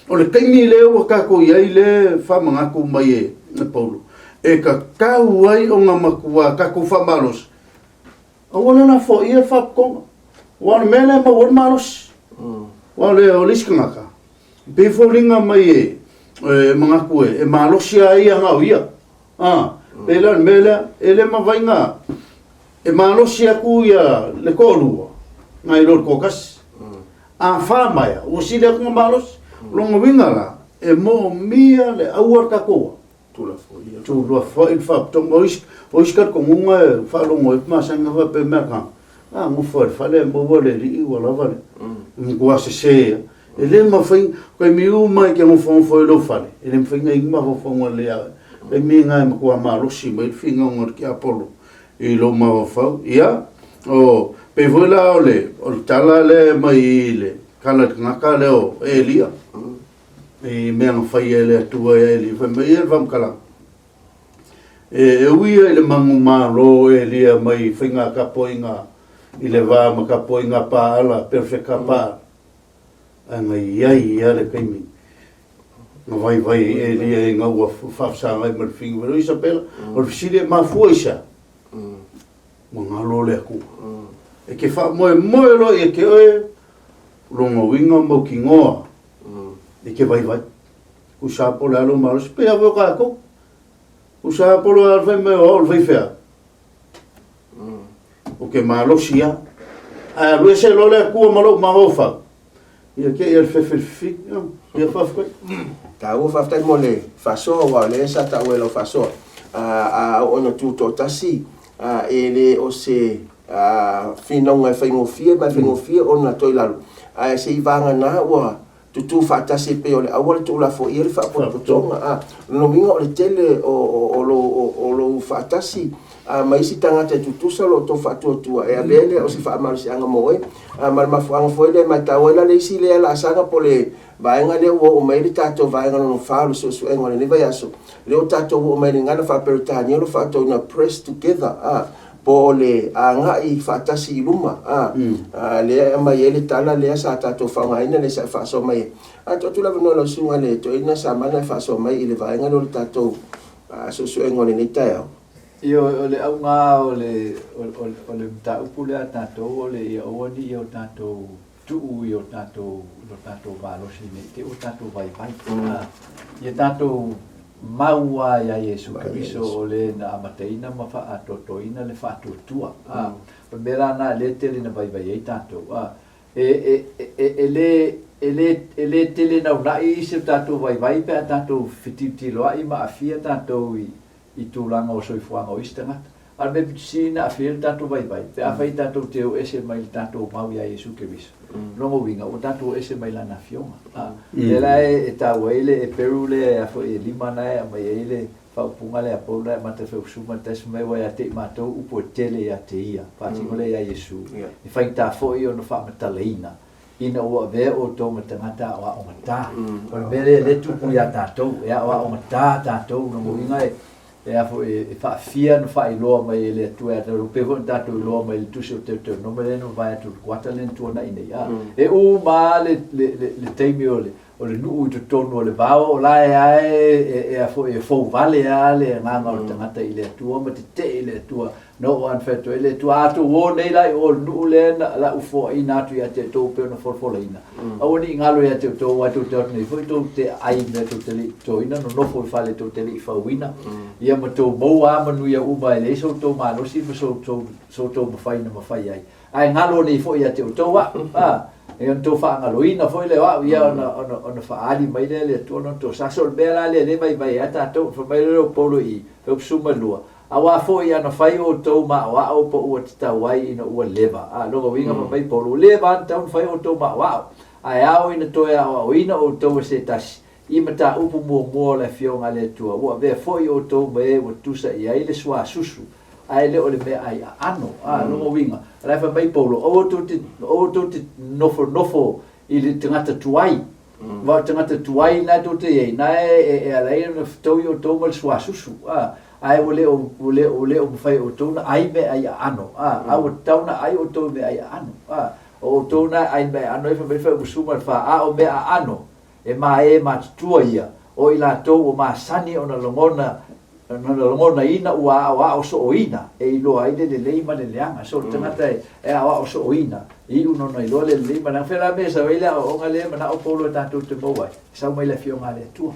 o le taimi lea ua tatou i ai lea e faamanatu mai e Paulo, e tatau ai ona matua tatou faamalosi, aua le lafoaia le faapitoga. Aua o le mea lea e maua ai le malosi. Aua o le isi tagata, E pei e foliga mai e, e manatu e, e malosi lava ia na o ia. A, pei la o le mea lea, e le mafai na, e malosi atu ia le toalua, nai lo le toatasi. A fa maea, ua sili atu na malosi. Lona uiga la, e moomia le aua le tatou a. Tuulafoai le faapitoga. O isi, o isi talitonuga e faalogo ai masani na faapea mai a, a nofo i le fale e maua le alii ua lava le matua sese lava. E le mafai, taimi uma e te nofonofo ai i lou fale, e le mafai ona i ai ni mafaufauga lelei ia oe. Taimi lena e matua malosi mai le finauga o le tiapolo i lou mafaufau. Ia, o, pei foi la o le, o le tala lea e aumai i le tala i le tagata lea o Elia. I mea na faia e le Atua ia Elia, fai mai ia le faamatalaga, E ui ia i le manumalo o Elia mai faiga tapuaiga i le va ma tapuaiga Paala, perofeta Paala, ae na i ai lava le taimi na vaivai ai Elia ina ua faafesagai ma le figa. O Isabela, o le fesili e mafua i se a? Ua galo le Atua. E te faamoemoe loa ia te oe lona uiga mautinoa e te vaivai. Tusa po le a lou malosi, pei lava foi o tatou. Tusa po le a le fai mai o au o le faifeau. Ou te malosi lava. Ae alu ese loa le Atua ma lou mafaufau, ia te i a le fefe i le fifini. Ia faafetai. Taua, faafetai mo le faasoa aua o lea sa taua e lau faasoa a oo ina tutoatasi e le o se finauga e faigofie ma e faigofie ona toe lalo ae se i vagana ua tutū faatasi e pei o le aua le tuulafoia le faapotopotoga. A, o lona uiga o le tele o lou faatasi ma isi tagata e tutusa lo outou faatuatua e avea lea o se faamalosiaga mo oe. Ma le mafuaaga foi lea e matau ai la le isi lea laasaga po o le vaega lea ua oo mai ai le tatou vaega lona fa o le suesuega o lenei vaiaso, lea ua tatou oo mai i le gagana faa-Peretania o lo o faatauina press together, a, po o le agai faatasi i luma, a, lea e aumai ai le tala lea sa tatou faaaogaina lea sa e faasoa mai ai. Ae tuu atu le avanoa i lau susuga i le toeaina Samana e faasoa mai i le vaega lea o le tatou suesuega o lenei taeao. Ioe, o le auga o le, o le mataupu lea a tatou o le ia aua ne i o tatou tuu i o tatou, lo tatou malosi ne i te i ua tatou vaivai. Ia tatou mau lava iā Iesu Keriso o le na amataina ma faaatoatoaina le faatuatua. O le mea la lena lea e tele ina vaivai ai tatou. E, e, e, e le, e le, e le tele naunai se tatou vaivai pe a tatou fetilutiloai ma aafia tatou i, i tulaga o soifuaga o isi tagata. A o le mea pito sili ona aafia ai lo tatou vaivai, pe afai tatou te o ese mai le tatou mau iā Iesu Keriso, lona uiga ua tatou o ese mai Lana Afioga. A, lea la e taua ai le Eperu lea e lima na e aumai ai le faaupuga lea a Paulo na e amata feusuma tasi mai ua ia te i matou upu e tele ia te ia, faatino lea iā Iesu, e faigata foi ona faamatalaina ina ua avea outou ma tagata aoaogata. O le mea lea lea e tupu ia tatou, e aoaogata tatou, lona uiga e, e a foi, e faafia ona faailoa mai e le Atua ia tatou, pei foi ona tatou iloa mai le Tusi o Teuteronome lea na mavae atu i le kuata lea na tuanai nei, a. E uma lava le, le, le, le taimi o le, o le nuu i totonu o le vao, o la e lava e, e a foi, e fouvale lava le agaga o le tagata i le Atua ma tetee i le Atua. Na oo lava ina fai atu ai le Atua, A outou o nei la i o i le nuu lea na lau foaina atu ia te outou e pei ona folafolaina, aua ne i galo ia te outou, aua tou te o atu nei foi tou te aai i mea tou te le i totoina, nonofo i fale tou te le i fauina, ia ma tou maua lava manuia uma e leai so outou malosi ma so outou mafai na mafai ai. Ae galo nei foi ia te outou au, a, e ona outou faagaloina foi lea o au, ia ona, ona, ona faaali mai lea e le Atua lona tosa. So o le mea la lea e vaivai ai tatou, fai mai lea o Paulo i i, Filipi 12, Auā foi ana fai outou ma aoao po ua tatau ai ina ua leva. A, lona uiga fai mai Paulo, ua leva lava ona tatau ona fai outou ma aoao, ae ao ina toe aoaoina outou e se tasi, i mataupu muamua o le Afioga a le Atua, ua avea foi outou ma e ua tusa i ai le suasusu, ae le o le meaai aano. A, lona uiga, o la e fai mai Paulo, aua tou te, aua tou te nofonofo i le tagata tuai, aua o le tagata tuai lena tou te i ai, na e ala ai ona fetaui outou ma le suasusu, a, ae ua le o, ua le, ua le o mafai e outou ona ai meaai aano, a, a ua tatau ona ai outou i meaai aano, a, o outou na e ai meaai aano ai, fai mai le faaiuga 14, a o mea aano, E maē matutua ia, o i latou ua masani ona lagona, ona lagonaina ua aoao sooina e iloa ai le lelei ma le leaga. So o le tagata e, e aoao sooina, e iu na ona iloa le lelei ma le leaga. Fea la mea e sau ai le aoaoga lea e manao Paulo e tatou te maua ai? E sau mai le Afioga a le Atua.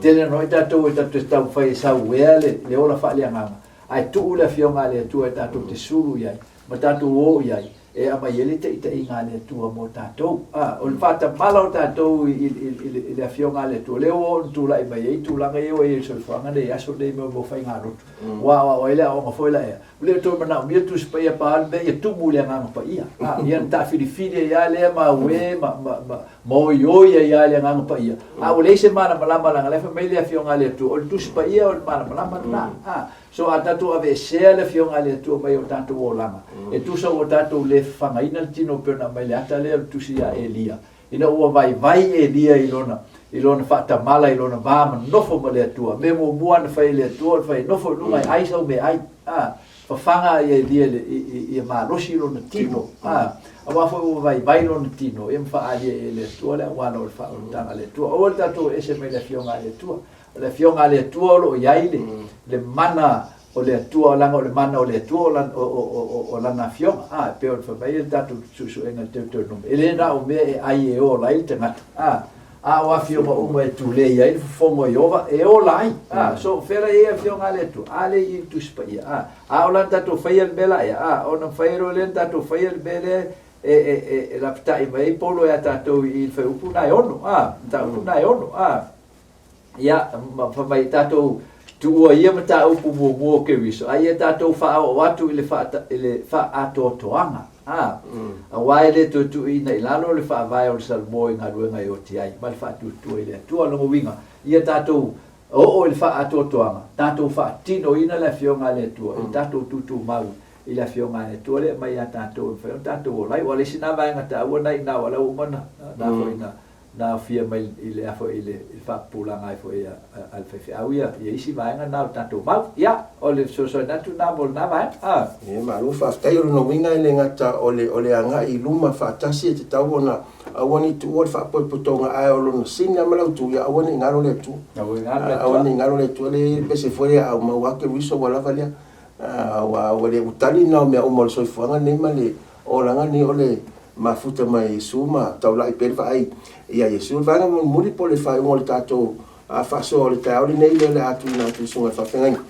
Tele na noi tatou e tatou te taumafai e sauea le, le ola faaleagaga, ae tuu le Afioga a le Atua e tatou te sulu i ai, ma tatou o i ai, e aumai ai le taitaiga a le Atua mo tatou. A, o le faatamala o tatou i, i, i, i le Afioga a le Atua, lea ua oo ina tulai mai ai tulaga ia ua i ai i le soifuaga nei i aso nei mo faigalotu. Ua aoao ai le aoaoga foi la ea. Ua le o toe manaomia le Tusi Paia pa le mea ia tumu i le Agaga Paia. A, ia na taafilifili ai lava lea ma auē ma, ma, ma, ma oioi ai lava le Agaga Paia. A ua leai se malamalama leaga la e fai mai le Afioga a le Atua, o le Tusi Paia o le malamalama lena. A, So a tatou aveesea le Afioga a le Atua mai o tatou olaga, e tusa ua tatou le fafagaina le tino pei ona aumai le ata lea o le tusi ia Elia, ina ua vaivai Elia i lona, i lona faatamala, i lona va ma nofo ma le Atua. Mea muamua na fai e le Atua o le fai e nofo i luga e ai sau meaai. A, fafaga ia Elia i le, i, i, ia malosi lona tino. A, aua foi ua vaivai lona tino, ia ma faaalia e le Atua le auala o le faaolataga a le Atua. Aua le tatou ese mai le Afioga a le Atua. O le Afioga a le Atua o lo o i ai le, le mana o le Atua, leaga o le mana o le Atua o, lana, o, o, o, o Lana Afioga. A, e pei ona fai mai le tatou suesuega i le Teuteronome, e le na o mea e ai e ola ai le tagata. A, A o afioga uma e tulei ai le fofoga o Ieova e ola ai. A, so, o fea la e i ai afioga a le Atua? A lea e i i le Tusi Paia. A, a o la na tatou faia le mea la ea, a, ona mafai ai loa lea ona tatou faia le mea lea e, e, e, e lapatai mai ai Paulo ia tatou i i le fuaiupu lena e 6, a, mataupu lena e 6, a. Ia, ma fai mai, tatou tuua ia mataupu muamua o Keriso, a ia tatou faaoo atu i le, faa, i le faaatoatoaga, a, aua e le toe tuuina i lalo le faavae o le Salamo i galuega e oti ai, ma le faatuatua i le Atua. O lona uiga, ia tatou oo i le faaatoatoaga, tatou faatinoina le Afioga a le Atua, i le tatou tutumau i le Afioga a le Atua lea e aumai ia tatou e mafai ona tatou ola ai. Aua o le isi lena vaega taua lena i ina, aua o la ua uma ona, na foi na, na aofia mai i le a foi i le faapupulaga ai foi a le faifeau ia ia isi vaega na o le tatou mau. Ia, o le fesoasoani atu lena mo lena vaega. A. Ia, malo faafetai. O lona uiga e le gata o le o le agai i luma faatasi e tatau ona aua ne i tuua le faapotopotoga ae o lona sini lava ma le autu ia aua ne i galo le Atua. Aua ne i galo le Atua. Aua ne i galo le Atua lea e i ai le pese foi lea a aumau ake ruiso ua lava lea. Aua ua le ua tali na o mea uma o le soifuaga lenei ma le olaga lenei o le mafuta mai Iesu ma taulai pea le vaai ia Iesu. O le vaega mulimuli po o le faaiuga o le tatou faasoa o le taeao lenei lea o le a tuuina atu i le susuga i le faafeagaiga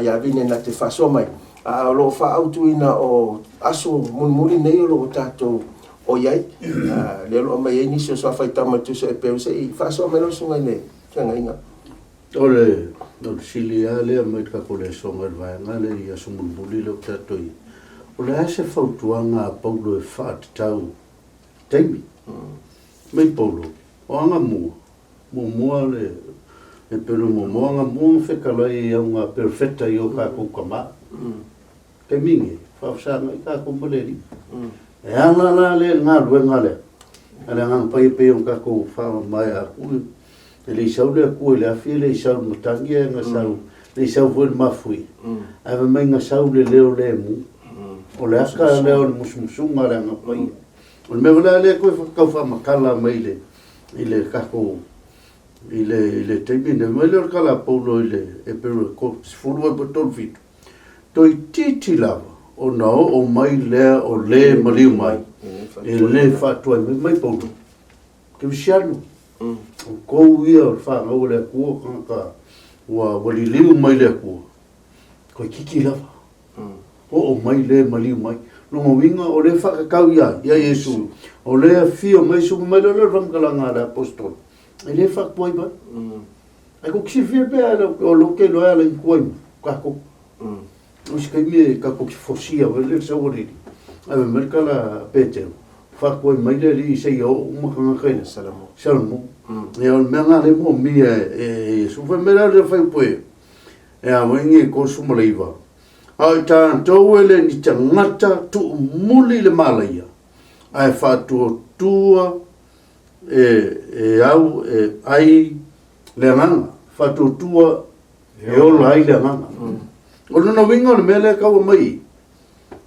ia Vine na te faasoa mai. A o lo o faaautuina o aso mulimuli nei o lo o tatou o i ai, lea o lo o aumai ai nisi o suafa i tama i tusa e peu se i faasoa mai lau susuga i le feagaiga. O le sili lava lea mai le tatou lesona i le vaega lea i aso mulimuli lea ua tatou i ai, o le a se fautuaga a Paulo e faatatau taimi? Mai Paulo, o Agamua, muamua le e pele muamua Agamua ma fetalai i auga perofeta i o tatou tama. Taimi nei, faafesagai tatou ma le Alii. E ala la lea i le galuega lea a le Agaga Paia pei ona tatou faamamae atu E le i sau le Atua i le afi, e le i sau i le matagi, ae na sau, e le i sau foi i le mafuie, ae fai mai na sau i le leo lemu. O le aka lea o le musumusuga a le Agaga Paia. O le mea foi lea lea toe tau faamatala mai i le, i le tatou, i le, i le taimi lenei. Fai mai lea o le tala a Paulo i le Eperu e 10 ai po o 37, Toeitiiti lava ona oo mai lea o le maliu mai, e le faatuai mai mai Paulo. Kerisiano, o tou ia o le fanau a le Atua, o tagata ua ua liliu mai le Atua, toeitiiti lava. Oo mai le maliu mai. Lona uiga o lea e faatatau ia ai? Ia Iesu. O lea e afio mai Iesu, fai mai lea o le faamatalaga a le Aposetolo, e le faatuai mai. Ae tou te silafia pea o lea ou te iloa e ala i tuai mai tatou. O isi taimi e tatou te fosia foi lea le sau a le Alii. Ae fai mai le tala a Petero, faatuai mai le Alii seia oo uma tagata i Salamo. Ia o le mea lena lea e moomia e Iesu. Fai mai la le fuaiupu e a foi ni 39, A o i tatou e le ni tagata tuumuli le malaia, ae faatuatua e au e ai le agaga, faatuatua e ola ai le agaga. O lona uiga o le mea lea e tau aumai i i,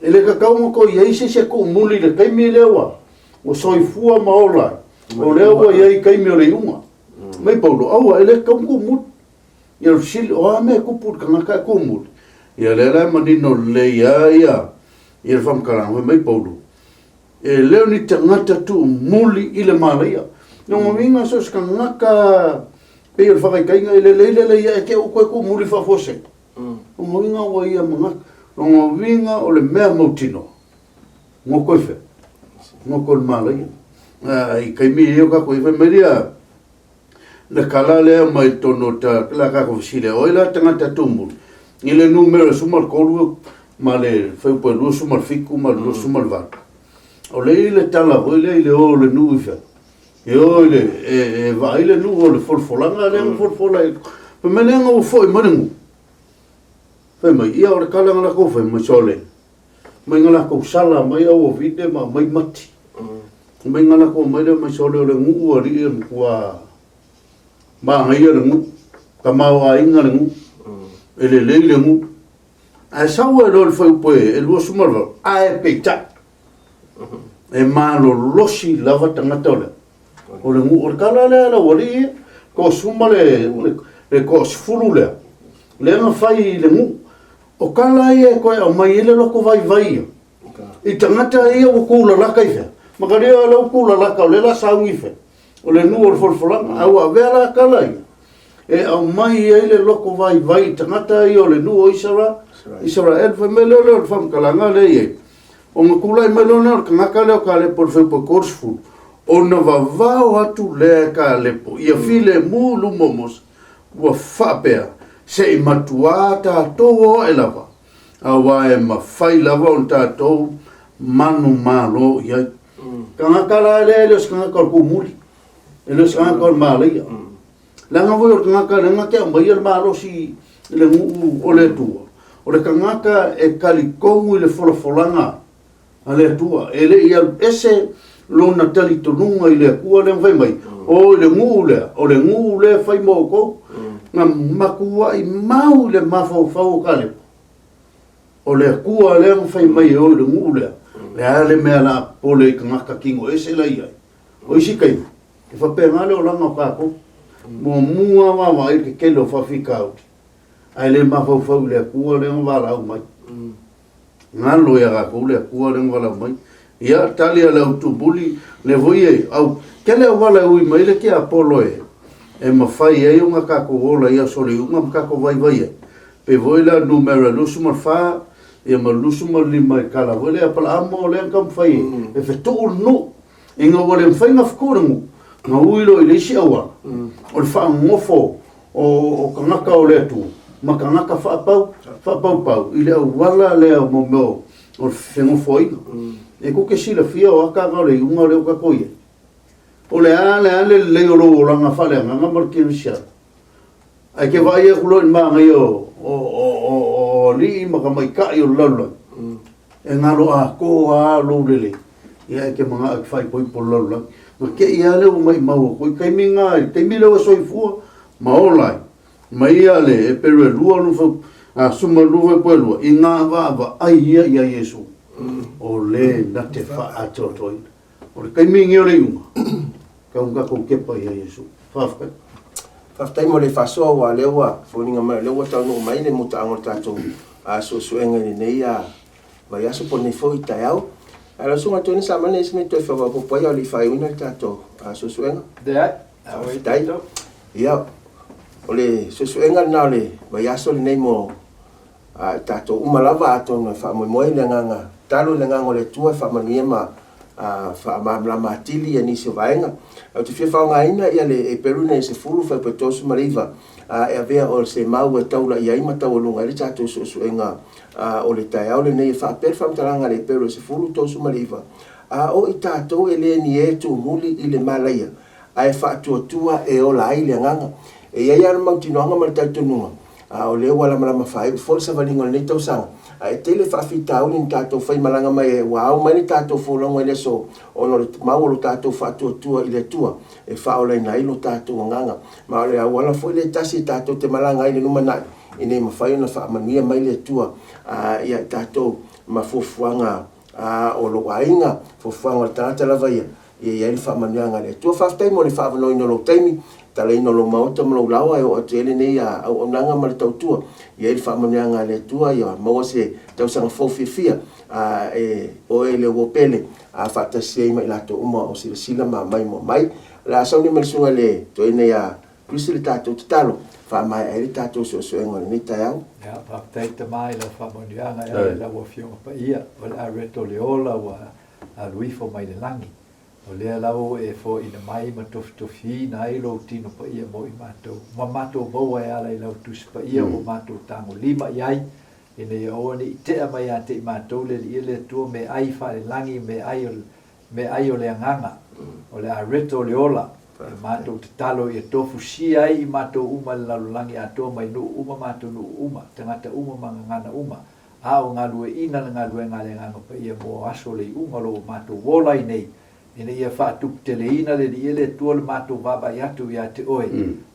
e le tatau ona toe i ai se isi e tuumuli i le taimi lea ua ua soifua ma ola ai, o lea ua i ai i taimi o le iuga. Mai Paulo, aua e le tatau ona tuumuli. Ia o le fesili, o a mea e tupu i le tagata e tuumuli? Ia lea la e manino lelei lava ia ia le faamatalaga, fai mai Paulo, E le o ni tagata tuumuli i le malaia. Lona uiga so o se tagata pei o le faataitaiga e lelei lelei ae te i ua toe tuumuli faafuasei. Lona uiga ua ia manatu. Lona uiga o le mea mautinoa, nofo i fea? Nofo i le malaia. I taimi ia o tatou i ai fai mai lea, le tala lea mai totonu o ta, la tatou fesili ai, o ai la tagata tuumuli? I le numera 13 ma le fuaiupu e 27 ma le 28. O lea e i ai le tala foi lea i le o o le nuu i fea? E o i le, e vaai le nuu o le folafolaga lea na folafola ai. Fai mai lea ua foi mai le nuu. Fai mai, ia o le tala na latou fai mai, sole, mai na latou sala mai auavine ma aumai mati. Mai na latou aumai lea mai sole o le nuu alii e matua manaia le nuu, tamaoaiga le nuu, e lelei le nuu. Ae sau ai loa le fuaiupu e 28, ae peitai, e malolosi lava tagata o le o le nuu. O le tala lea a le aualii ia, toasefulu ma le, le toasefulu lea, lea na fai i le nuu. O tala ia e toe aumai ai le loto vaivai ia, i tagata ia ua tulalata i fea? Makalia o lea ua tulalata, o lea o le a sauni i fea? O le nuu o le folafolaga, a ua avea la tala ia e aumai ai le loko vaivai i tagata ia o le nuu o Isaraelu. Fai mai lea o le faamatalaga lea e i ai, ona tulai mai loa lea o le tagata lea o Kalepo i le fuaiupu 30, ona vavao atu lea e Kalepo ia filemu i luma o Mose, ua faapea, Se i matuā tatou o ae lava, aua e mafai lava ona tatou manumalo i ai. Tagata la lea e le o se tagata o le tumuli, e le o se tagata o le malaia. Leaga foi o le tagata lea na te aumaia le malosi i le nuu o le Atua, o le tagata e talitonu i le folafolaga a le Atua, e le i alu ese lona talitonuga i le Atua lea na fai mai, o i le nuu lea, o le nuu lea e fai mo outou. Na matuai mau i le mafaufau o Kalepo, O le Atua lea na fai mai e o i le nuu lea, le a le mea la popole i tagata kino ese la i ai. O isi taimi, e faapena le olaga o tatou. Muamua lava vaavaai le tetele o faafitauli, ae le mafaufau i le Atua lea na valaau mai. Galo ia tatou le Atua lea na valaau mai. Ia, tali a le au tumuli, lea foi e au, tele auala e ui mai le tiapolo e, e mafai ai ona tatou ola i aso o le iuga ma tatou vaivai ai. Pei foi la numera 24 ia ma 25 i tala foi lea Apalaamo o lea na taumafai e fetuu le nuu ina ua le mafai ona fetuu le nuu na ui loa i le isi auala o le faanonofo o tagata o le Atua ma tagata faapau faapaupau i le auala lea mo mea o le fenofoaiga. E tou te silafia o ata na o le iuga lea ua tatou i ai. O le a le a le lelei o lou olaga faaleagaga ma le kerisiano? Ae ke vaai aku loa i le manaia o alii ma tamaitai o le lalolagi, e galo atoa lava lou lelei, ia e te manao e te faaipoipo i le lalolagi. Na te i lava lea ua maimau atu ai taimi na, i le taimi lea ua soifua ma ola ai, ma ia le Eperu e lua lona fau, a suma lua fuaiupu e lua, i ngā vaavaai ia i a Iesu, o le na te faaatoatoaina. O le taimi lenei o le iuga, tau ina tatou tepa ia Iesu. Faafetai. Faafetai mo le faasoa aua o lea ua foliga mai o lea ua taunuu mai le mutaaga o le tatou suesuega i lenei vaiaso po o lenei foi taeao. Lau Susuga Toeaina Samani, e i ai se mea e toe faaopoopo ai a o le i faaiuina le tatou suesuega? Leai. Faafetai. Ia, o le suesuega lena o le vaiaso lenei mo A i tatou uma lava, atonu e faamoemoe le agaga tatalo i le agaga o le Atua e faamanuia ma faamalamalama atili ia nisi o vaega. Ou te fia faaaogaina ia le Eperu nei 10 fuaiupu 39 e avea o se mau e taula i ai ma taualuga ai le tatou suesuega o le taeao lenei e faapea le faamatalaga a le Eperu 10 39, A o i tatou e le ni e tumuli i le malaia, ae faatuatua e ola ai le agaga. E i ai lava le mautinoaga ma le talitonuga, a o lea ua lamalama faaiu foi le savaliga o lenei tausaga, ae tele faafitauli na tatou faimalaga mai ai, ua ao mai le tatou folauga i le aso ona o le mau o lo tatou faatuatua i le Atua e faaolaina ai lo tatou agaga. Ma o le auala foi lea e tasi tatou te malaga ai i le lumanai, ina ia mafai ona faamanuia mai le Atua ia i tatou ma fuafuaga o lou aiga, fuafuaga o le tagata lava ia, ia i ai le faamanuiaga a le Atua. Faafetai mo le faaavanoaina o lou taimi, talaina o lou maota ma lou laoa e oo atu i ai lenei auaunaga ma le tautua. Ia i ai le faamanuiaga a le Atua, ia maua se tausaga fou fiafia e oe le uo pele faatasi ai ma i latou uma o silasila ma maimoa mai. O le a sauni mai le susuga i le toeaina ia Chris le tatou tatalo, faamaea ai le tatou suesuega o lenei taeao. Ia, faafetai Tama i lau faamanuiaga e ala i lau Afioga Paia, o le areto o le ola ua alu ifo mai le lagi. O lea lava ua e foaina mai ma tofitofiina ai lou tino paia mo i matou, ma matou maua e ala i lau Tusi Paia ua matou tagolima i ai, ina ia aua ne i tea mai ia te i matou le Alii le Atua meaai faalelagi, meaai o, meaai o le agaga, o le areto o le ola, e matou tatalo ia tofusia ai i matou uma i le lalolagi atoa mai nuu uma ma atunuu uma, tagata uma ma gagana uma, a o galueaiina le galuega a le Agaga Paia mo aso o le iuga o lo o matou ola ai nei, ina ia faatuputeleina le Alii e le Atua le matou vaavaai atu ia te Oe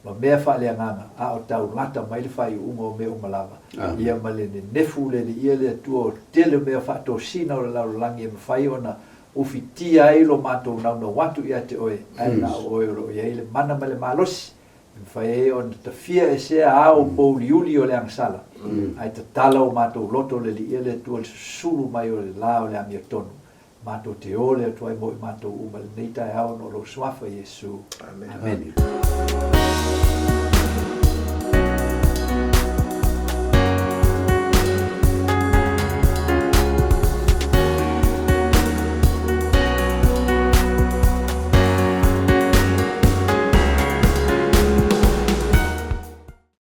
ma mea faaleagaga, a o tau lata mai le faaiuga o mea uma lava, ia ma le nenefu le Alii e le Atua o tele o mea faatosina o le lalolagi e mafai ona ufitia ai lo matou naunau atu ia te Oe, ae na o Oe o lo o i ai le mana ma le malosi. E mafai ai ona tafia esea ao pouliuli o le agasala, ae tatala o matou loto le Alii le Atua i le susulu mai o le la o le amiotonu. Matou te ole atu ai mo i matou uma i lenei taeao ona o lou Suafa Iesu. Amene. Amene.